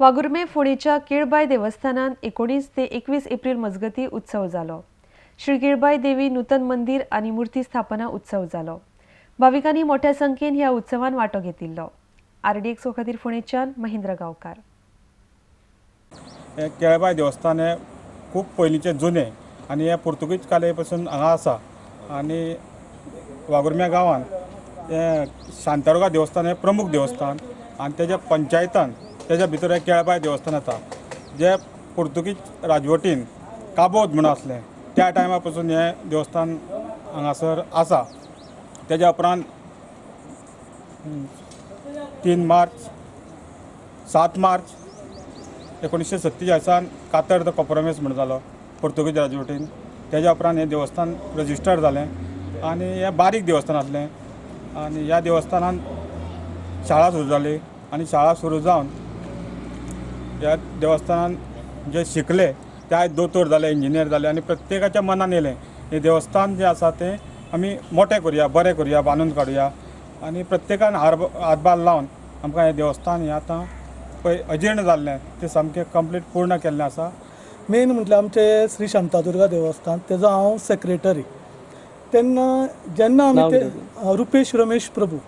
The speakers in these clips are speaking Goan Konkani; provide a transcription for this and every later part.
वाघुर्मे फोंडेच्या केळबाय देवस्थानान 19 ते 21 एप्रिल मजगती उत्सव जालो. श्री केळबाय देवी नूतन मंदिर आनी मूर्ती स्थापना उत्सव जालो. भाविकांनी मोठ्या संख्येन ह्या उत्सवान वांटो घेतिल्लो. आरडीएक्सओ खातीर फोंडेच्यान महेंद्र गांवकार. केळबाय देवस्थान हे खूब पयलींचे जुने आनी हे पुर्तुगीज काले पासून हांगा आसा आनी वाघुर्म्या गांवान हे शांतादुर्गा देवस्थान हे प्रमुख देवस्थान आनी तेज्या पंचायतान तेज्या भितर हे केळबाय देवस्थान येता, जे पुर्तुगीज राजवटीन काबोद म्हणून आसलें त्या टायमा पासून हें देवस्थान हांगासर आसा. तेज्या उपरांत 3 मार्च 7 मार्च 1947 कातर the कॉम्प्रोमायज म्हण जालो पुर्तुगीज राजवटीन. तेज्या उपरांत हें देवस्थान रजिस्टर जालें आनी हें बारीक देवस्थान आसलें आनी ह्या देवस्थानान शाळा सुरू जाली आनी शाळा सुरू जावन ह्या देवस्थानान जे शिकले ते आयज दोतोर जाले, इंजिनियर जाले आनी प्रत्येकाच्या मनान येयलें हें देवस्थान जें आसा तें आमी मोटें करुया, बरें करुया, बांदून काडुया आनी प्रत्येकान हातभार लावन आमकां हें देवस्थान हें आतां पळय अजीर्ण जाल्लें तें सामकें कंप्लीट पूर्ण केल्लें आसा. मेन म्हटल्यार आमचें श्री शांतादुर्गा देवस्थान, तेजो हांव सेक्रेटरी. तेन्ना जेन्ना आमी ते रुपेश रमेश प्रभू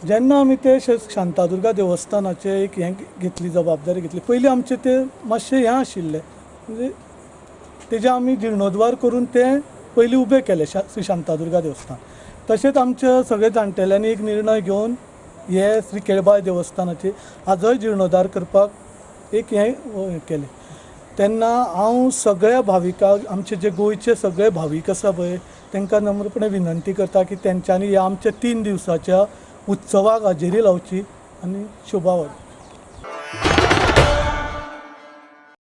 जेन्ना आमी ते शांतादुर्गा देवस्थानाचें एक हें घेतली, जबाबदारी घेतली, पयलीं आमचें तें मातशें हें आशिल्लें, म्हणजे तेजें आमी जिर्णोद्वार करून तें पयलीं उबें केलें श्री शांतादुर्गा देवस्थान. तशेंच आमच्या सगळे जाणटेल्यांनी एक निर्णय घेवन हे श्री केळबाय देवस्थानाची आजय जिर्णोद्वार करपाक एक हें केलें. तेन्ना हांव सगळ्या भाविकांक, आमचे जे गोंयचे सगळे भावीक आसा पळय, तांकां नम्रपणे विनंती करता की तेंच्यांनी ह्या आमच्या 3 दिवसाच्या उत्सवाक हजेरी लावची आनी शोभा वाडोवची.